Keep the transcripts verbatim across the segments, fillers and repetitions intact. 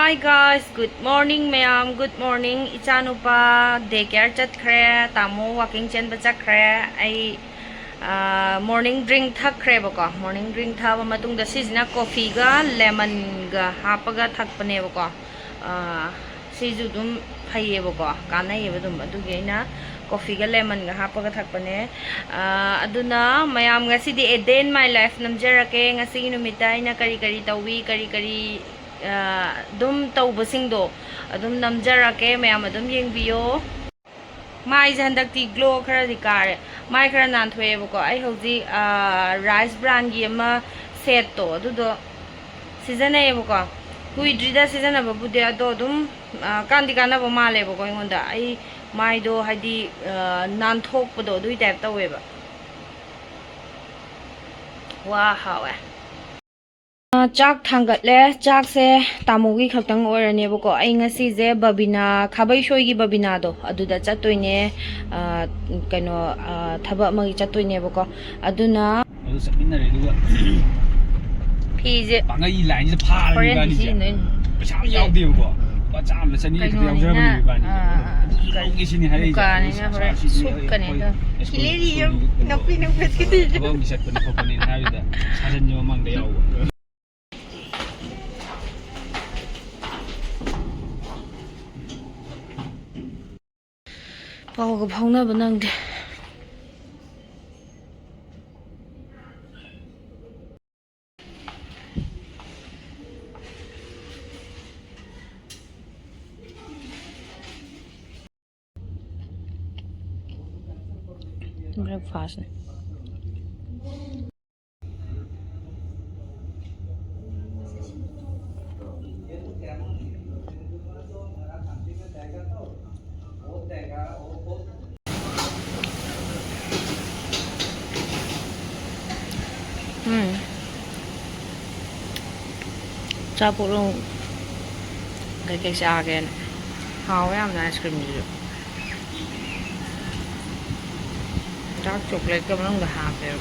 Hi guys, good morning ꯃꯌꯥꯝ, good morning꯫ ꯏꯆꯥꯅꯨꯄꯥ day care ꯆꯠꯈ꯭ꯔꯦ, ꯇꯥꯃꯣ walking ꯆꯦꯟꯕ ꯆꯠꯈ꯭ꯔꯦ꯫ ꯑꯩ morning drink ꯊꯛꯈ꯭ꯔꯦꯕꯀꯣ꯫ Morning drink ꯊꯛꯑꯕ ꯃꯇꯨꯡꯗ ꯁꯤꯁꯤꯅ coffeeꯒ lemonꯒ ꯍꯥꯞꯄꯒ ꯊꯛꯄꯅꯦꯕꯀꯣ꯫ ꯁꯤꯁꯨ ꯑꯗꯨꯝ ꯐꯩꯌꯦꯕꯀꯣ, ꯀꯥꯟꯅꯩꯌꯦꯕ ꯑꯗꯨꯝ꯫ ꯑꯗꯨꯒꯤ ꯑꯩꯅ coffeeꯒ lemonꯒ ꯍꯥꯞꯄꯒ ꯊꯛꯄꯅꯦ꯫ ꯑꯗꯨꯅ ꯃꯌꯥꯝ, ꯉꯁꯤꯗꯤ a day in my life ꯅꯝꯖꯔꯛꯀꯦ꯫ ꯉꯁꯤꯒꯤ ꯅꯨꯃꯤꯠꯇ ꯑꯩꯅ ꯀꯔꯤ ꯀꯔꯤ ꯇꯧꯏ, ꯀꯔꯤ ꯀꯔꯤ ꯑꯗꯨꯝ ꯇꯧꯕꯁꯤꯡꯗꯣ ꯑꯗꯨꯝ ꯅꯝꯖꯔꯛꯀꯦ꯫ ꯃꯌꯥꯝ ꯑꯗꯨꯝ ꯌꯦꯡꯕꯤꯌꯣ꯫ ꯃꯥꯏꯁꯦ ꯍꯟꯗꯛꯇꯤ glow ꯈꯔꯗꯤ ꯀꯥꯔꯦ꯫ ꯃꯥꯏ ꯈꯔ ꯅꯥꯟꯊꯣꯛꯑꯦꯕꯀꯣ꯫ ꯑꯩ ꯍꯧꯖꯤꯛ Rise brandꯒꯤ ꯑꯃ setꯇꯣ, ꯑꯗꯨꯗꯣ ꯁꯤꯖꯤꯟꯅꯩꯌꯦꯕꯀꯣ꯫ ꯀꯨꯏꯗ꯭ꯔꯤꯗ ꯁꯤꯖꯤꯟꯅꯕꯕꯨꯗꯤ, ꯑꯗꯣ ꯑꯗꯨꯝ ꯀꯥꯟꯗꯤ ꯀꯥꯟꯅꯕ ꯃꯥꯜꯂꯦꯕꯀꯣ ꯑꯩꯉꯣꯟꯗ꯫ ꯑꯩ ꯃꯥꯏꯗꯣ ꯍꯥꯏꯗꯤ ꯅꯥꯟꯊꯣꯛꯄꯗꯣ ꯑꯗꯨꯒꯤ type ꯇꯧꯋꯦꯕ꯫ ꯋꯥ ꯍꯥꯎꯋꯦ꯫ ꯆꯥꯛ ꯊꯥꯡꯒꯠꯂꯦ꯫ ꯆꯥꯛꯁꯦ ꯇꯥꯃꯣꯒꯤ ꯈꯛꯇꯪ ꯑꯣꯏꯔꯅꯦꯕꯀꯣ꯫ ꯑꯩ ꯉꯁꯤꯁꯦ ꯕꯕꯤꯅꯥ, ꯈꯥꯕꯩꯁꯣꯏꯒꯤ ꯕꯕꯤꯅꯥꯗꯣ, ꯑꯗꯨꯗ ꯆꯠꯇꯣꯏꯅꯦ꯫ ꯀꯩꯅꯣ, ꯊꯕꯛ ꯑꯃꯒꯤ ꯆꯠꯇꯣꯏꯅꯦꯕꯀꯣ꯫ ꯑꯗꯨꯅ ꯑꯗꯨ ꯆꯠꯃꯤꯟꯅꯔꯦ, ꯑꯗꯨꯒ ꯐꯤꯁꯦ ꯄꯥꯡꯒꯩ lineꯁꯤꯗ ꯐꯥꯔꯦ ꯍꯣꯔꯦꯟ ꯏꯕꯥꯅꯤꯁꯦ꯫ ꯁꯤꯖꯤꯟꯅꯗꯣꯏꯅꯦ꯫ ꯄꯩꯁꯥ ꯌꯥꯝ ꯌꯥꯎꯗꯦꯕꯀꯣ꯫ ꯂꯨꯄꯥ ꯆꯥꯝꯃ ꯆꯅꯤ ꯈꯛꯇ ꯀꯩꯅꯣꯅꯤꯅ, ꯌꯥꯎꯖꯕꯅꯦ ꯏꯕꯥꯅꯤꯁꯦ꯫ ꯑꯗꯨꯁꯨ ꯂꯧꯒꯦ ꯁꯤꯅꯤ ꯍꯥꯏꯔꯛꯏꯁꯦ꯫ ꯗꯨꯀꯥꯟꯅꯤꯅ ꯍꯣꯔꯦꯟ ꯁꯨꯞꯀꯅꯤ ꯑꯗꯣ꯫ ꯊꯕꯛ ꯑꯃꯒꯤ ꯆꯠꯄꯅꯤ ꯈꯣꯠꯄꯅꯤꯅ ꯍꯥꯏꯕꯗ ꯁꯥꯖꯟꯒꯤ ꯃꯃꯥꯡꯗ ꯌꯥꯎꯕ꯫ ꯄꯥꯎꯒ ꯐꯥꯎꯅꯕ ꯅꯪꯗꯦ꯫ Breakfast. ꯎꯝ꯫ ꯑꯆꯥꯄꯣꯠ ꯑꯃꯨꯛ ꯀꯩꯀꯩ ꯆꯥꯒꯦꯅ꯫ ꯍꯥꯎꯋꯦ ꯌꯥꯝꯅ ice creamꯁꯤꯁꯨ꯫ Dark chocolateꯀ ꯃꯅꯨꯡꯗ ꯍꯥꯞꯄꯦꯕ꯫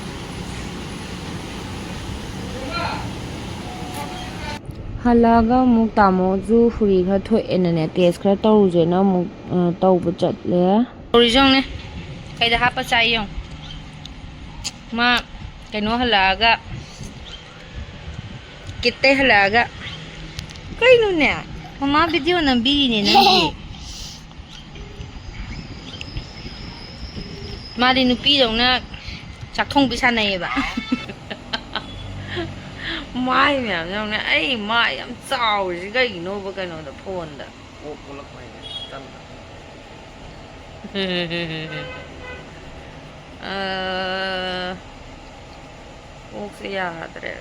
ꯍꯜꯂꯛꯑꯒ ꯑꯃꯨꯛ ꯇꯥꯃꯣꯁꯨ ꯐꯨꯔꯤ ꯈꯔ ꯊꯣꯛꯑꯦꯅꯅꯦ, ꯇꯦꯁ ꯈꯔ ꯇꯧꯔꯨꯁꯦꯅ ꯑꯃꯨꯛ, ꯑ, ꯇꯧꯕ ꯆꯠꯂꯦ꯫ ꯇꯧꯔꯤꯁꯦ ꯌꯦꯡꯉꯨꯅꯦ, ꯀꯩꯗ ꯍꯥꯞꯄ ꯆꯥꯏ ꯌꯦꯡꯉꯨ꯫ ꯃꯥ ꯀꯩꯅꯣ ꯍꯜꯂꯛꯑꯒ, ꯀꯤꯠꯇꯩ ꯍꯜꯂꯛꯑꯒ, ꯀꯩꯅꯣꯅꯦ? ꯃꯃꯥ ꯚꯤꯗꯤꯑꯣ ꯅꯝꯕꯤꯔꯤꯅꯦ ꯅꯪꯒꯤ꯫ ꯃꯥꯗꯤ ꯅꯨꯄꯤꯗꯧꯅ ꯆꯥꯛꯊꯣꯡꯕꯤ ꯁꯥꯟꯅꯩꯌꯦꯕ꯫ ꯃꯥꯏ ꯃꯌꯥꯝ ꯌꯥꯎꯅ ꯑꯩ ꯃꯥꯏ ꯌꯥꯝ ꯆꯥꯎꯔꯤꯁꯤ ꯀꯩꯒꯤꯅꯣꯕ ꯀꯩꯅꯣꯗ ꯐꯣꯟꯗ? ꯑꯣꯛ ꯑꯣꯜꯂꯛꯄ ꯍꯥꯏꯅꯦ ꯇꯞꯅ꯫ ꯑ, ꯑꯣꯛꯁꯦ ꯌꯥꯗ꯭ꯔꯦ꯫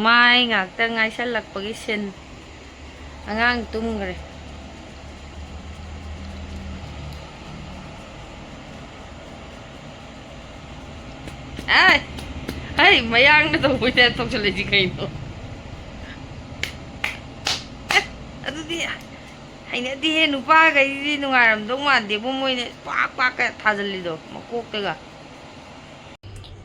ꯃꯥꯏ ꯉꯥꯛꯇ ꯉꯥꯏꯁꯜꯂꯛꯄꯒꯤ ꯁꯤꯟ꯫ ꯑꯉꯥꯡ ꯇꯨꯝꯈ꯭ꯔꯦ꯫ ꯑꯦ! ꯍꯩ, ꯃꯌꯥꯡꯅ ꯇꯧꯕꯩ ꯇꯥꯏꯞ ꯇꯧꯁꯜꯂꯛꯏꯁꯤ ꯀꯩꯅꯣ? ꯑꯦ, ꯑꯗꯨꯗꯤ ꯍꯩꯅꯗꯦꯍꯦ, ꯅꯨꯄꯥꯈꯩꯁꯤꯗꯤ ꯅꯨꯡꯉꯥꯏꯔꯝꯗꯧ ꯃꯥꯟꯗꯦꯕꯨ, ꯃꯣꯏꯅ ꯄꯥꯛ ꯄꯥꯛꯀ ꯊꯥꯖꯤꯜꯂꯤꯗꯣ ꯃꯀꯣꯛꯇꯒ꯫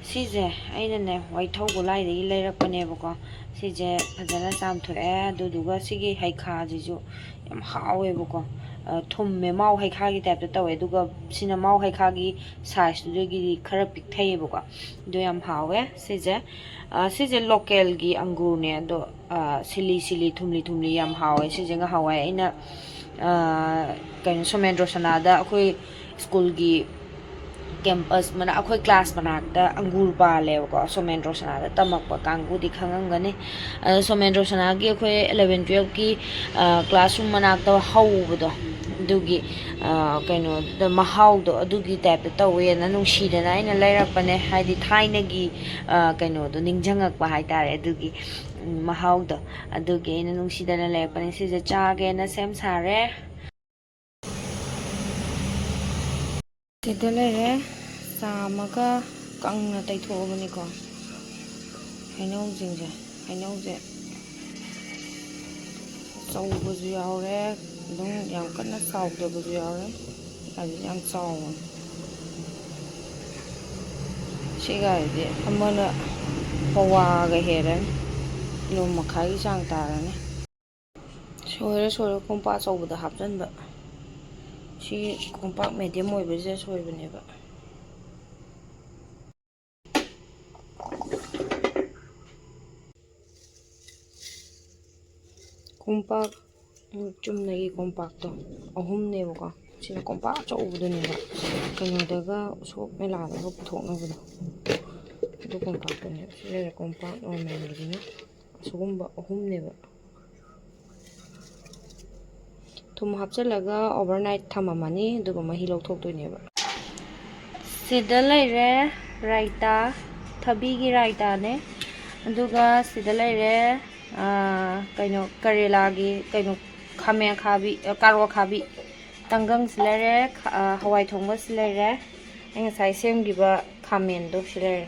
ꯁꯤꯁꯦ ꯑꯩꯅꯅꯦ ꯋꯥꯏꯊꯧ ꯒꯣꯂꯥꯏꯗꯒꯤ ꯂꯩꯔꯛꯄꯅꯦꯕꯀꯣ꯫ ꯁꯤꯁꯦ ꯐꯖꯅ ꯆꯥꯝꯊꯣꯛꯑꯦ, ꯑꯗꯨꯗꯨꯒ ꯁꯤꯒꯤ ꯍꯩꯈꯥꯁꯤꯁꯨ ꯌꯥꯝ ꯍꯥꯎꯋꯦꯕꯀꯣ꯫ ꯑ, ꯊꯨꯝꯃꯦ, ꯃꯥꯎ ꯍꯩꯈꯥꯒꯤ ꯇꯥꯏꯞꯇ ꯇꯧꯋꯦ, ꯑꯗꯨꯒ ꯁꯤꯅ ꯃꯥꯎ ꯍꯩꯈꯥꯒꯤ ꯁꯥꯏꯖꯇꯨꯗꯒꯤꯗꯤ ꯈꯔ ꯄꯤꯛꯊꯩꯌꯦꯕꯀꯣ꯫ ꯑꯗꯨ ꯌꯥꯝ ꯍꯥꯎꯋꯦ ꯁꯤꯁꯦ꯫ ꯑ, ꯁꯤꯁꯦ ꯂꯣꯀꯦꯜꯒꯤ ꯑꯪꯒꯨꯔꯅꯦ, ꯑꯗꯣ, ꯑ, ꯁꯤꯂꯤ ꯁꯤꯂꯤ ꯊꯨꯝꯂꯤ ꯊꯨꯝꯂꯤ ꯌꯥꯝ ꯍꯥꯎꯋꯦ꯫ ꯁꯤꯁꯦ ꯉꯍꯥꯟꯋꯥꯏ ꯑꯩꯅ, ꯑ, ꯀꯩꯅꯣ, ꯁꯣꯃꯦꯟꯗ꯭ꯔꯣ ꯁꯅꯥꯗ ꯑꯩꯈꯣꯏ ꯁ꯭ꯀꯨꯜꯒꯤ ꯀꯦꯝꯄꯁ ꯃꯅꯥꯛ, ꯑꯩꯈꯣꯏ ꯀ꯭ꯂꯥꯁ ꯃꯅꯥꯛꯇ ꯑꯪꯒꯨꯔ ꯄꯥꯜꯂꯦꯕꯀꯣ꯫ ꯁꯣꯃꯦꯟꯗ꯭ꯔꯣ ꯁꯅꯥꯗ ꯇꯝꯃꯛꯄ ꯀꯥꯡꯕꯨꯗꯤ ꯈꯪꯉꯝꯒꯅꯤ꯫ ꯑꯗꯣ ꯁꯣꯃꯦꯟꯗ꯭ꯔꯣ ꯁꯅꯥꯒꯤ ꯑꯩꯈꯣꯏ ꯏꯂꯚꯦꯟ ꯇꯨꯌꯦꯜꯞꯀꯤ, ꯑ, ꯀ꯭ꯂꯥꯁꯔꯨꯝ ꯃꯅꯥꯛꯇ ꯍꯧꯕꯗꯣ, ꯑꯗꯨꯒꯤ, ꯑ, ꯀꯩꯅꯣꯗꯨꯗ ꯃꯍꯥꯎꯗꯣ ꯑꯗꯨꯒꯤ ꯇꯥꯏꯞꯇ ꯇꯧꯋꯦꯅ ꯅꯨꯡꯁꯤꯗꯅ ꯑꯩꯅ ꯂꯩꯔꯛꯄꯅꯦ꯫ ꯍꯥꯏꯗꯤ ꯊꯥꯏꯅꯒꯤ, ꯑ, ꯀꯩꯅꯣꯗꯣ ꯅꯤꯡꯁꯤꯡꯉꯛꯄ ꯍꯥꯏꯇꯥꯔꯦ, ꯑꯗꯨꯒꯤ, ꯎꯝ, ꯃꯍꯥꯎꯗꯣ꯫ ꯑꯗꯨꯒꯤ ꯑꯩꯅ ꯅꯨꯡꯁꯤꯗꯅ ꯂꯩꯔꯛꯄꯅꯦ꯫ ꯁꯤꯁꯦ ꯆꯥꯒꯦꯅ ꯁꯦꯝ ꯁꯥꯔꯦ꯫ ꯁꯤꯗ ꯂꯩꯔꯦ꯫ ꯆꯥꯝꯃꯒ ꯀꯪꯅ ꯇꯩꯊꯣꯛꯑꯕꯅꯤꯀꯣ ꯍꯩꯅꯧꯁꯤꯡꯁꯦ꯫ ꯍꯩꯅꯧꯁꯦ ꯑꯆꯧꯕꯁꯨ ꯌꯥꯎꯔꯦ, ꯑꯗꯨꯝ ꯌꯥꯝ ꯀꯟꯅ ꯆꯥꯎꯗꯕꯁꯨ ꯌꯥꯎꯔꯦ꯫ ꯍꯥꯏꯗꯤ ꯌꯥꯝ ꯆꯥꯎꯕꯅꯦ꯫ ꯁꯤꯒꯥꯏꯗꯤ ꯑꯃꯅ ꯄꯋꯥꯒ ꯍꯦꯜꯂꯅꯤ, ꯀꯤꯂꯣ ꯃꯈꯥꯏꯒꯤ ꯆꯥꯡ ꯇꯥꯔꯅꯤ꯫ ꯁꯣꯏꯔ ꯁꯣꯏꯔ ꯀꯣꯝꯄꯥꯛ ꯑꯆꯧꯕꯗ ꯍꯥꯞꯆꯤꯟꯕ꯫ ꯁꯤ ꯀꯣꯝꯄꯥꯛ ꯃꯦꯗꯤꯌꯝ ꯑꯣꯏꯕꯁꯤꯗ ꯁꯣꯏꯕꯅꯦꯕ꯫ ꯀꯣꯝꯄꯥꯛ, ꯎꯝ, ꯆꯨꯝꯅꯒꯤ ꯀꯣꯝꯄꯥꯛꯇꯣ ꯑꯍꯨꯝꯅꯦꯕꯀꯣ꯫ ꯁꯤꯅ ꯀꯣꯝꯄꯥꯛ ꯑꯆꯧꯕꯗꯨꯅꯦꯕ, ꯀꯩꯅꯣꯗꯒ ꯎꯁꯣꯞ ꯃꯦꯂꯥꯗꯒ ꯄꯨꯊꯣꯛꯅꯕꯗꯣ, ꯑꯗꯨ ꯀꯣꯝꯄꯥꯛꯇꯨꯅꯦꯕ꯫ ꯁꯤ ꯂꯩꯔꯦ ꯀꯣꯝꯄꯥꯛ ꯅꯣꯔꯃꯦꯜꯒꯤꯗꯨꯅ꯫ ꯑꯁꯤꯒꯨꯝꯕ ꯑꯍꯨꯝꯅꯦꯕ꯫ ꯊꯨꯝ ꯍꯥꯞꯆꯤꯜꯂꯒ ꯑꯣꯚꯔꯅꯥꯏꯠ ꯊꯝꯃꯝꯃꯅꯤ, ꯑꯗꯨꯒ ꯃꯍꯤ ꯂꯧꯊꯣꯛꯇꯣꯏꯅꯦꯕ꯫ ꯁꯤꯗ ꯂꯩꯔꯦ ꯔꯥꯏꯇꯥ, ꯊꯕꯤꯒꯤ ꯔꯥꯏꯇꯥꯅꯦ꯫ ꯑꯗꯨꯒ ꯁꯤꯗ ꯂꯩꯔꯦ, ꯑꯥ, ꯀꯩꯅꯣ, ꯀꯔꯦꯂꯥꯒꯤ ꯀꯩꯅꯣ, ꯈꯥꯃꯦꯟ ꯑꯈꯥꯕꯤ, ꯑ, ꯀꯥꯔꯣꯠ ꯑꯈꯥꯕꯤ꯫ ꯇꯪꯒꯪꯁꯤ ꯂꯩꯔꯦ, ꯈ-, ꯑ, ꯍꯋꯥꯏ ꯊꯣꯡꯕꯁꯤ ꯂꯩꯔꯦ꯫ ꯑꯩ ꯉꯁꯥꯏ ꯁꯦꯝꯈꯤꯕ ꯈꯥꯃꯦꯟꯗꯣ ꯁꯤ ꯂꯩꯔꯦ꯫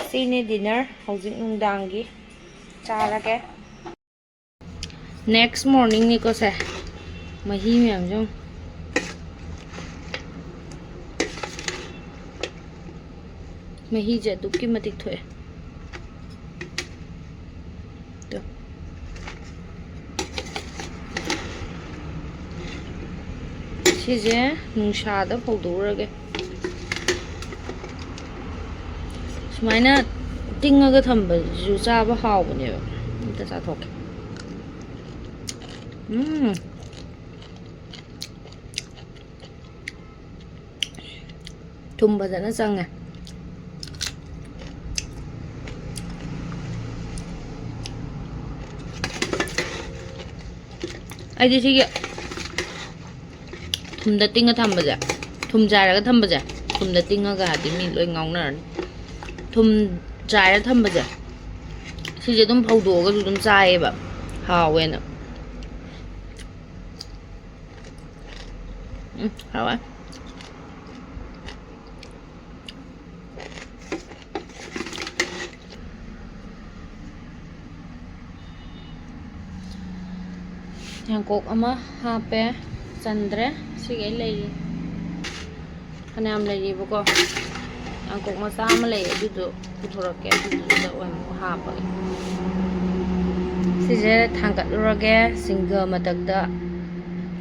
ꯁꯤꯅꯤ ꯗꯤꯅꯔ ꯍꯧꯖꯤꯛ ꯅꯨꯡꯗꯥꯡꯒꯤ꯫ ꯆꯥꯔꯒꯦ꯫ ꯅꯦꯛꯁ ꯃꯣꯔꯅꯤꯡꯅꯤꯀꯣ ꯁꯦ꯫ ꯃꯍꯤ ꯃꯌꯥꯝꯁꯦ ꯌꯦꯡꯉꯨ꯫ ꯃꯍꯤꯁꯦ ꯑꯗꯨꯛꯀꯤ ꯃꯇꯤꯛ ꯊꯣꯛꯑꯦ꯫ ꯇꯣ꯫ ꯁꯤꯁꯦ ꯅꯨꯡꯁꯥꯗ ꯐꯧꯗꯣꯛꯎꯔꯒꯦ꯫ ꯁꯨꯃꯥꯏꯅ ꯇꯤꯡꯉꯒ ꯊꯝꯕꯁꯤꯁꯨ ꯆꯥꯕ ꯍꯥꯎꯕꯅꯦꯕ꯫ ꯑꯝꯇ ꯆꯥꯊꯣꯛꯀꯦ꯫ ꯎꯝ꯫ ꯊꯨꯝ ꯐꯖꯅ ꯆꯪꯉꯦ꯫ ꯑꯩꯗꯤ ꯁꯤꯒꯤ ꯊꯨꯝꯗ ꯇꯤꯡꯉ ꯊꯝꯕꯁꯦ, ꯊꯨꯝ ꯆꯥꯏꯔꯒ ꯊꯝꯕꯁꯦ, ꯊꯨꯝꯗ ꯇꯤꯡꯉꯒ ꯍꯥꯏꯗꯤ ꯃꯤ ꯂꯣꯏ ꯉꯥꯎꯅꯔꯅꯤ꯫ ꯊꯨꯝ ꯆꯥꯏꯔ ꯊꯝꯕꯁꯦ, ꯁꯤꯁꯦ ꯑꯗꯨꯝ ꯐꯧꯗꯣꯛꯑꯒꯁꯨ ꯑꯗꯨꯝ ꯆꯥꯏꯌꯦꯕ, ꯍꯥꯎꯋꯦꯅ꯫ ꯎꯝ, ꯍꯥꯎꯋꯦ꯫ ꯌꯥꯡꯀꯣꯛ ꯑꯃ ꯍꯥꯞꯄꯦ, ꯆꯟꯗ꯭ꯔꯦ꯫ ꯁꯤꯈꯩ ꯂꯩꯔꯤ, ꯐꯅꯌꯥꯝ ꯂꯩꯔꯤꯕꯀꯣ꯫ ꯌꯥꯡꯀꯣꯛ ꯃꯆꯥ ꯑꯃ ꯂꯩ, ꯑꯗꯨꯗꯣ ꯄꯨꯊꯣꯔꯛꯀꯦ, ꯑꯗꯨꯗꯨꯗ ꯑꯣꯏꯅ ꯑꯃꯨꯛ ꯍꯥꯞꯄꯒꯦ꯫ ꯁꯤꯁꯦ ꯊꯥꯡꯒꯠꯂꯨꯔꯒꯦ, ꯁꯤꯡꯒ ꯃꯊꯛꯇ,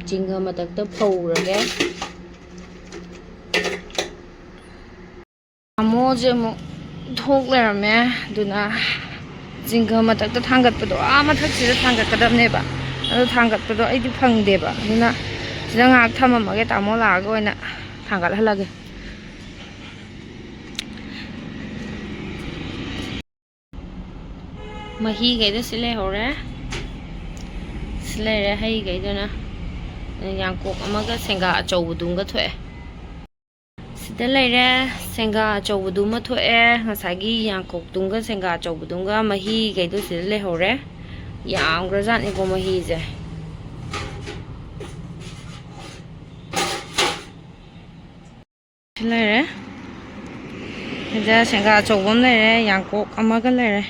ꯁꯤꯡꯒ ꯃꯊꯛꯇ ꯐꯧꯔꯒꯦ꯫ ꯇꯥꯃꯣꯁꯦ ꯑꯃꯨꯛ ꯊꯣꯛ ꯂꯩꯔꯝꯃꯦ, ꯑꯗꯨꯅ ꯁꯤꯡꯒ ꯃꯊꯛꯇ ꯊꯥꯡꯒꯠꯄꯗꯣ, ꯑꯥ ꯃꯊꯛꯁꯤꯗ ꯊꯥꯡꯒꯠꯀꯗꯕꯅꯦꯕ, ꯑꯗꯣ ꯊꯥꯡꯒꯠꯄꯗꯣ ꯑꯩꯗꯤ ꯐꯪꯗꯦꯕ, ꯑꯗꯨꯅ ꯁꯤꯗ ꯉꯥꯏꯍꯥꯛ ꯊꯝꯃꯝꯃꯒꯦ, ꯇꯥꯃꯣ ꯂꯥꯛꯑꯒ ꯑꯣꯏꯅ ꯊꯥꯡꯒꯠꯍꯜꯂꯒꯦ꯫ ꯃꯍꯤꯈꯩꯗꯣ ꯁꯤ ꯂꯩꯍꯧꯔꯦ꯫ ꯁꯤ ꯂꯩꯔꯦ ꯍꯩꯈꯩꯗꯨꯅ꯫ ꯌꯥꯡꯀꯣꯛ ꯑꯃꯒ ꯁꯦꯡꯒꯥ ꯑꯆꯧꯕꯗꯨꯝꯒ ꯊꯣꯛꯑꯦ꯫ ꯁꯤꯗ ꯂꯩꯔꯦ, ꯁꯦꯡꯒꯥ ꯑꯆꯧꯕꯗꯨꯃ ꯊꯣꯛꯑꯦ꯫ ꯉꯁꯥꯏꯒꯤ ꯌꯥꯡꯀꯣꯛꯇꯨꯝꯒ ꯁꯦꯡꯒꯥ ꯑꯆꯧꯕꯗꯨꯝꯒ ꯃꯍꯤꯈꯩꯗꯣ ꯁꯤꯗ ꯂꯩꯍꯧꯔꯦ꯫ ꯌꯥꯝꯈ꯭ꯔꯖꯥꯠꯅꯤꯀꯣ ꯃꯍꯤꯁꯦ꯫ ꯁꯤ ꯂꯩꯔꯦ꯫ ꯁꯤꯗ ꯁꯦꯡꯒꯥ ꯑꯆꯧꯕ ꯑꯃ ꯂꯩꯔꯦ, ꯌꯥꯡꯀꯣꯛ ꯑꯃꯒ ꯂꯩꯔꯦ꯫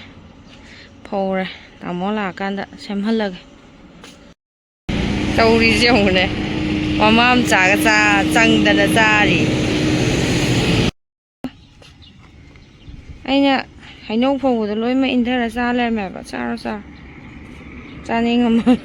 ꯐꯧꯔꯦ꯫ ꯇꯥꯃꯣ ꯂꯥꯛꯑꯀꯥꯟꯗ ꯁꯦꯝꯍꯜꯂꯒꯦ꯫ ꯇꯧꯔꯤꯁꯦ ꯌꯦꯡꯉꯨꯅꯦ꯫ ꯃꯃꯥ ꯃꯆꯥꯒ ꯆꯥ-, ꯆꯪꯗꯅ ꯆꯥꯔꯤ꯫ ꯑꯩꯅ ꯍꯩꯅꯧ ꯐꯧꯕꯗꯣ ꯂꯣꯏꯅꯃꯛ ꯏꯟꯊꯔ ꯆꯥ ꯂꯩꯔꯝꯃꯦꯕ꯫ ꯆꯥꯔꯣ, ꯆꯥꯔꯣ꯫ ꯆꯥꯅꯤꯡꯉꯝꯃꯣꯏ꯫